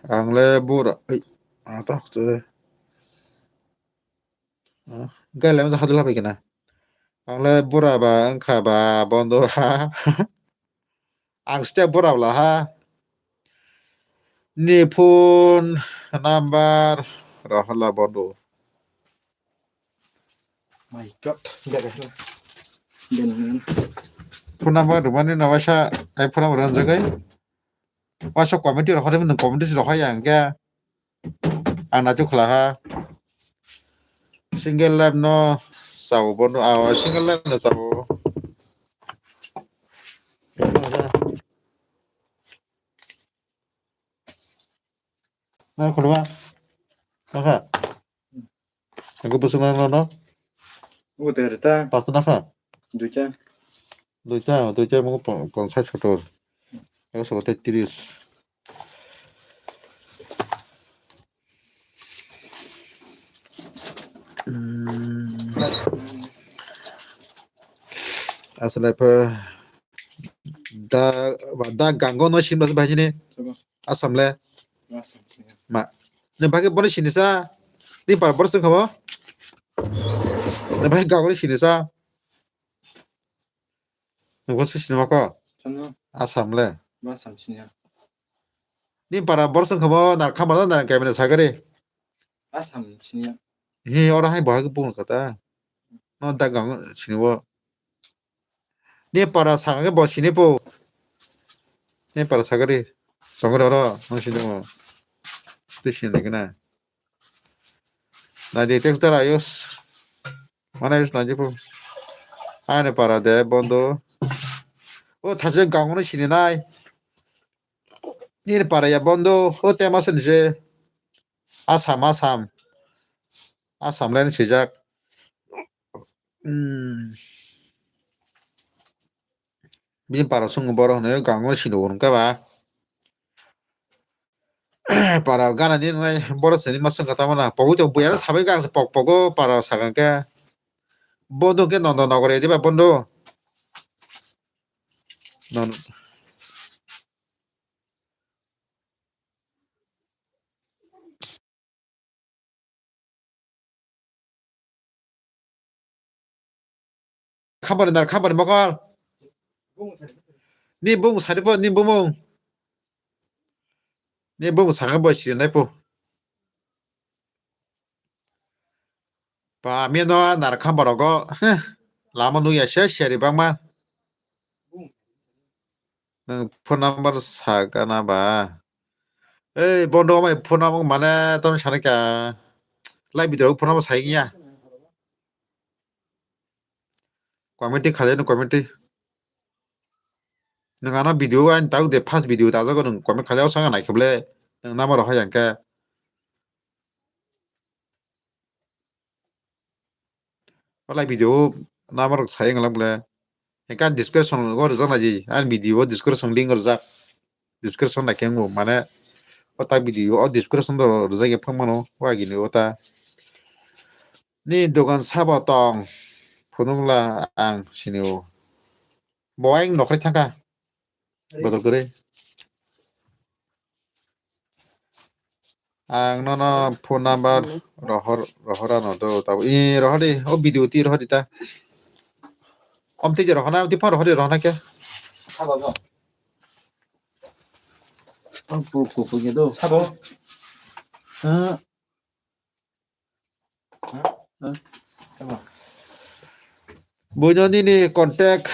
Ang le bura, ai, atak se. Ah, gai lai masa hadwla bai kena. Ang le bura ba wngkha ba bondo ha. Ang step bura bwla ha. Ni phone number rohorla bondo. My God, gai gai. Phone number rwmani no waisa, ai phone number rwjagai. Waisa committee rok hade nwng committee rok haya hwnkhe ang naituk khwla ha. Single life no sao bono, ah, single life no sao. Na khuluma. Nakha. Ang bwswk na no. Ugo tei rita. Pasta nakha. Duita. Duita, duita mo pon-, ponsai sotor. Ang sobo tei tris. Hmm. Aswlai pha da, da gango no sinba bahai ni. Assam le. Ma. Ne bagwi bono sinisa. Ni par bor sung khamo. Ne bagwi gango ni sinisa. Nungkho se sinima ko? Chwngno. Assam le. Ma Assam sinya. Ni para bor song khamo nar khamar na nar kemne sagari. Assam sinya. He ora hai bahag pung kata. No da gang sinibo. Ni para sagari bo sinipo. Ni para sagari. Songre oro no sinimo. Tu sinigna. Na de tek tara yos. Mana yus na jipu. Ani para de bondo. O thaje gangono sini nai. Nini para ya bondo. O tema se nise. Assam, Assam. Assam len sijak. Hmm. Bini para sung boro hwnwi gangono sini wngka ba. Para gana ni nai boro sini ma sung kata mana. Pogu to buya sabai gang pok pogo para sagang ke. Bondo ke nondo nogore diba bondo. Non. Khabar nar khabar mokol. Ni bung sari po ni bumung. Ni bung saka bo siri nai po. Pa mino nar khabar ogo. Lama nugya se seri bangma. Nang phone number sagana ba. Ei bondo mai phone number mane ton sana kya. Live video phone number sai ya. Committee khalai no committee. Nang ano video ain tau de first video ta jago nang comment khalai o sanga nai kheble nang number hai yang khe. Walai video number sai ngalak ble. Heka description go rijak nai di. An video description link rijak. Description nai khe wng mane o ta video o description do rijak ya phang mano wa gini o ta. Ni dogan sabo tong phunukla ang sini o. Bo ang nokhrai thangkha. Bodol kwrwi. Ang nono phone number rohor rohor ano do tabo. I rohor di o video ti rohor di ta. Om ti rohor na ti phone rohor di rohor na khe. Sabo bo. Ang pu pu pu gitu. Sabo. Buino nini contact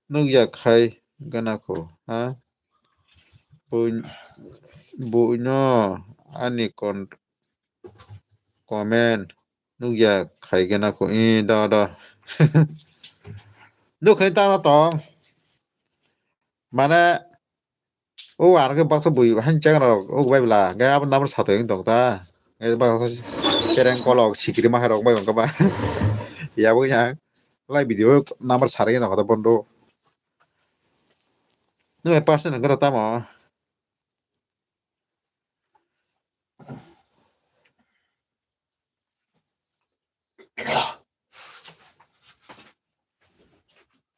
nukya khai gana kho, ha? Bui-, buino ani con-, comment nukya khai gana kho, i da da. Nukhai tano tong. Mane, o ang khe baksa bui han cheng rok o bai bla hwnkhe abo number sato wng tong ta. Hwnkhe baksa kereng kolok sikiri ma hai rok bai hwnkhe ba. Yabo yang lai video number sari no kata bondo. Nung e pass nang kata tamo.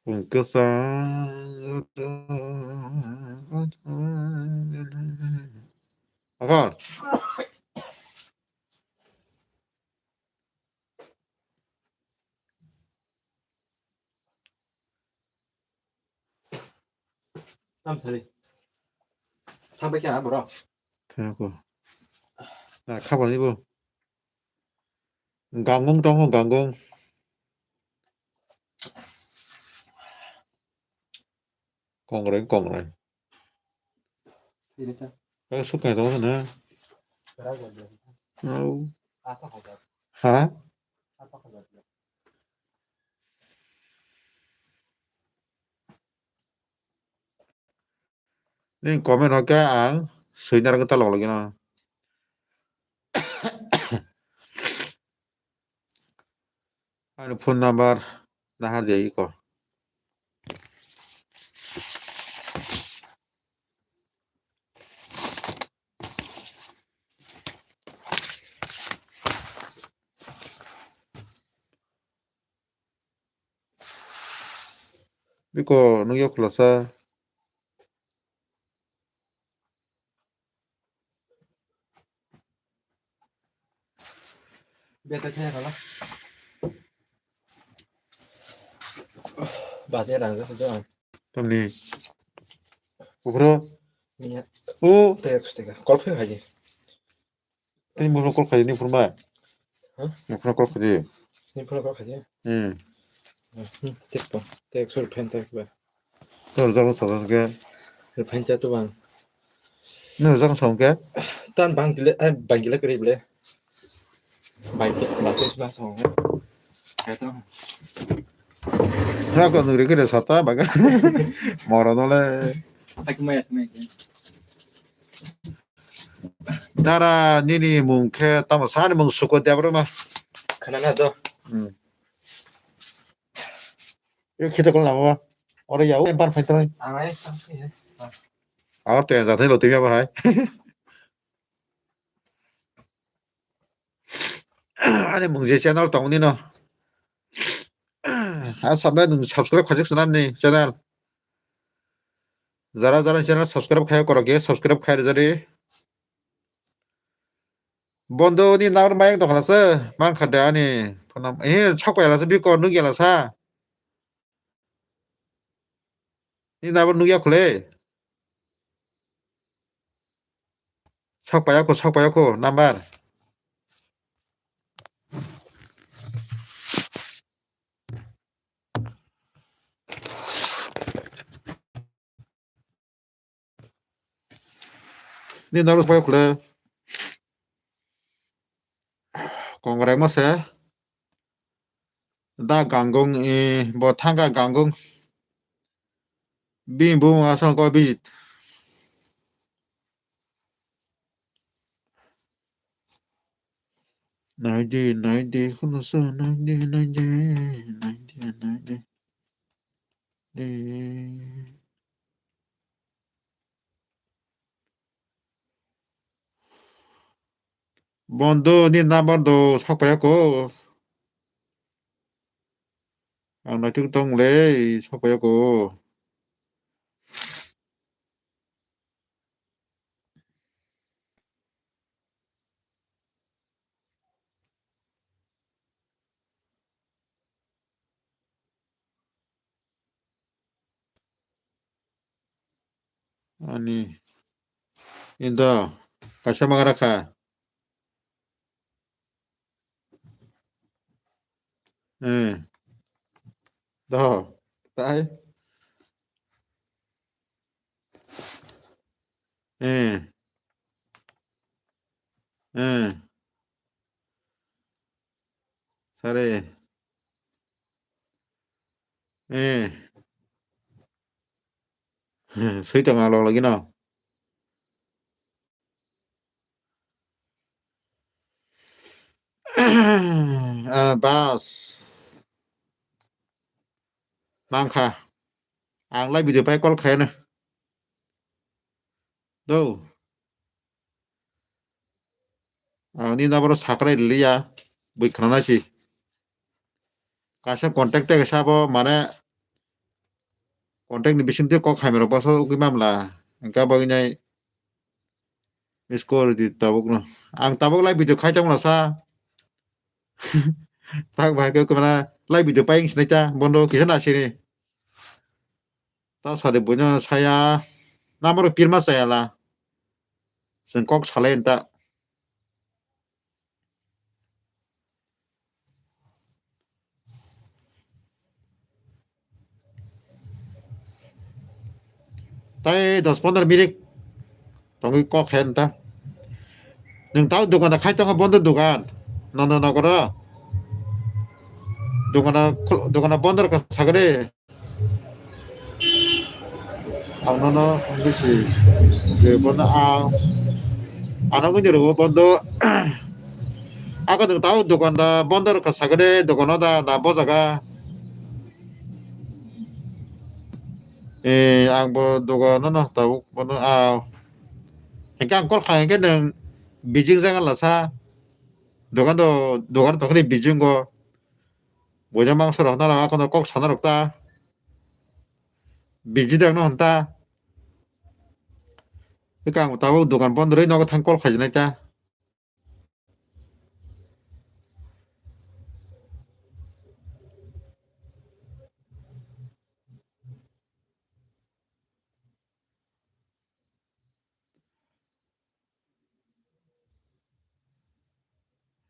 Wngkha sa-, Uncle. Tam sari. Thangbai khe ang borok. Thangko. Na khabar ni bo. Gangong tongo gangong. Kongrai kongrai. Ini ta. Kau suka tongo na. Kera gua dia. Au. Apa kau buat? Ha? Apa kau buat? Nini comment hokhe ang swi narwgwi ta log logino. Ani phone number nahar di iko. Biko nukya khulasa. Beta khe khala. Bas ya rang jasa do ang. Tamni. Ukhro. Niya. O. Text tega. Call khe khaji. Tini buphuru call khaidi, ni phuru ma? Ha? Ni phuru call khaidi. Ni phuru call khaidi? Hmm. Hmm, tik to. Tik, sorry, phan tak ba. To rwjak rw sajak khe. Phan tak to bang. Ni rwjak rw sajak khe? Tan bang gile, eh, bang gile kari bile. Bang gile, bang sing sima song. Kaito. Ra ko nuri kare sata baga. Moro no le. Tak maya sima. Dara nini mung khe tamo sani mung suko debra ma. Khana na do. Hmm. Yo khito kol lama. Oro yau empar phai trai. Ang ai sam khe. Agar te jathai lo tiya bahai. Ani mung je channel tong ni no. Ha samle nung subscribe khajak sana ni channel. Jara jara channel subscribe khai korok ye subscribe khai rwjadi. Bondo ni number mayang tong khala se man kha de ani phone number. Eh, chok pa yala se biko nuk yala sa. Ni number nuk ya khule. Sok pa ya ko, sok pa ya ko number. Ni norok bai khule. Kongrai mo se. Da ganggong, eh, bo thangka ganggong. Bini bumung asal ko bijit. Naidi, naidi, khunu se, naidi, naidi, naidi, naidi. Di. Bondo ni number do sok paya ko. Ang naituk tong le sok paya ko. Ani indo kaisa mangra kha. Eh. Doh. Tai. Eh. Eh. Sare. Eh. Sui tong a log lagi no. Ah, bas. Mangkha. Ang lai video pai call khaina. Do. Ang ni naboro sakrai liya. Bui khana si. Kaisa contact te sabo mane contact ni bising twi kok hamya rok bwsa ugwi mamla. Hingke abo wngnai miss call di tabuk no. Ang tabuk live video khai tongla sa. Tak bahai khe kwmana live video pai wng sinai ta bondo kisa na sini. Ta sade buino saya number pirma chayala. Chwng kok salai ta. Tai dos pondro minute tongwi kok khe ta. Nwng tao dogan da khai tongo bondo dogan. Nono nogoro. Dogan da khul-, dogan da bondo rwkha sagade. Ang nono bisi je bono ang ano bini rwo bondo. Ako nwng tao dogan da bondo rwkha sagade dogan o da na bojaga. Eh, ang bo dogan no tabuk bono a. Hingke ang kol kha hingke nwng bijing jaga lasa. Dogan do, dogan tongkhani bijing go. Boina mangsa rok nara akono kok sana rok ta. Busy dang no honta. Eka ang tabuk dogan bondo rwi nogo thang call khaijinai ta.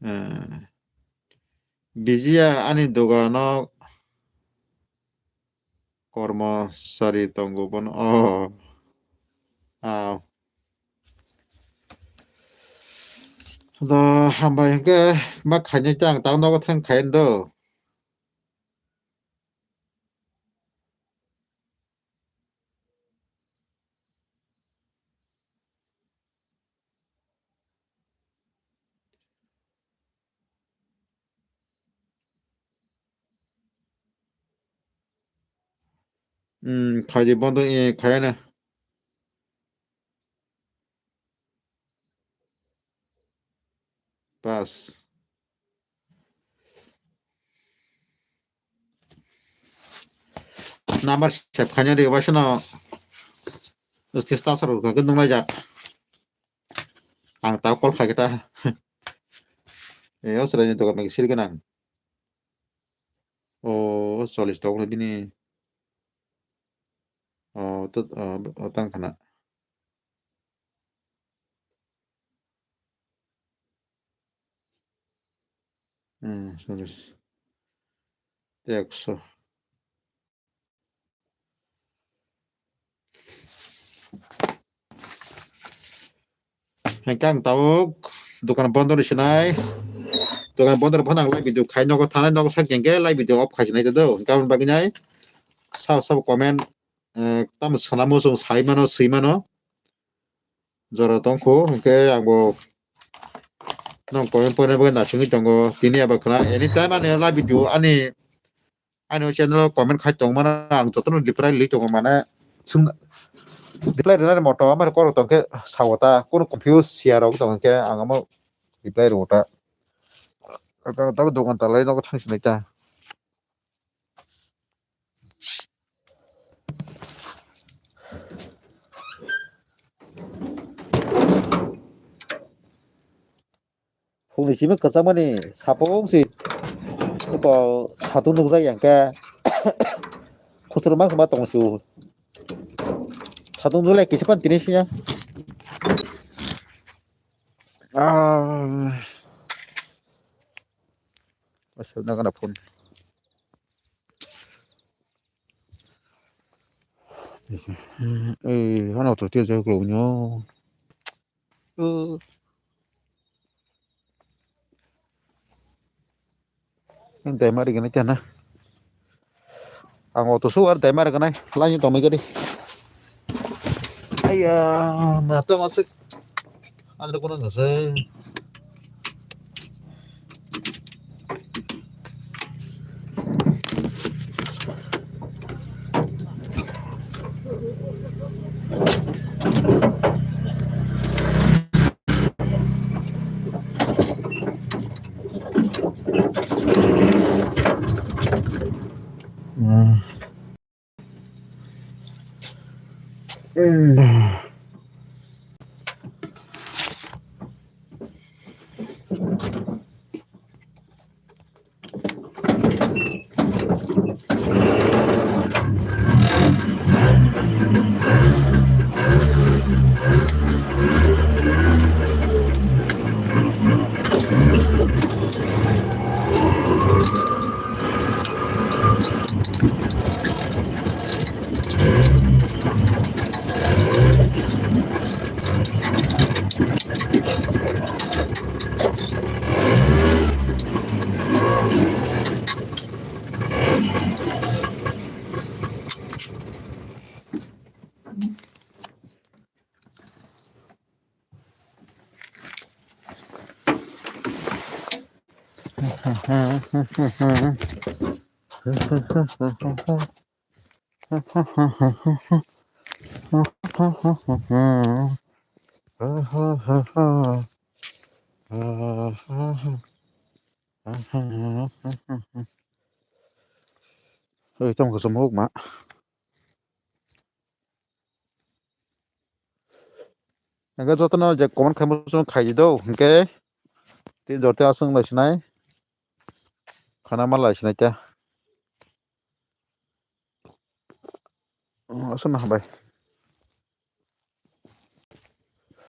Eh, Bijiya ani dogano kormosari tongo bono. Oh. Ah. Do hambai hwnkhe ma khainai ta ang tak nogo thang khaino do. Hmm, khaidi bondo, eh, khayana. Bas. Number save khaina di, waisa no. Usti star sar ka nung lai jak. Ang ta call khai kita. Eh, o sira ni to ka sir ganang. O, solis tok bini. O, to, o, o, tang khana. Hmm, solis. Ekso. Hingke ang tabuk dokan bondo ni sinai. Dokan bondo ni phano ang live video khai nogo thanai nogo sak hingke live video off khai sinai do. Hingke aboni bagwi nai sabo sabo comment, eh, tamo swnamo chwng sai mano swi mano. Jora tongkho hingke ang bo nong comment poina bagwi nasingwi tongo. Tini abo khna anytime ani live video ani Ani o channel o comment khai tong mano, ang jotono reply rwui tongo, mane, reply rwnani moto, amari koro tongkhe sao ta, kono confuse siya rok tongkhe ang omo reply rwo ta. Tabuk dogan talai nogo thang sinai ta. Phungni simi kwchangmani sapung si uko satung nukjak yang khe khusur mang ma tong su. Satung nukle kisa pan tini siya. Ah. Asal na kana phone. Eh, hano to tiya jai klo nyo. Ang dai mari gana chana. Ang auto su ar dai mari gana. Lain tong mai gari. Aya, ma to masuk. Andro kono nasa. Oi, tamo kaisa mohok ma. Hingke jotono je comment khaima song khaidi do, hingke tei joto aswng lai sinai. Khana ma lai sinai ta. Aswk na bai.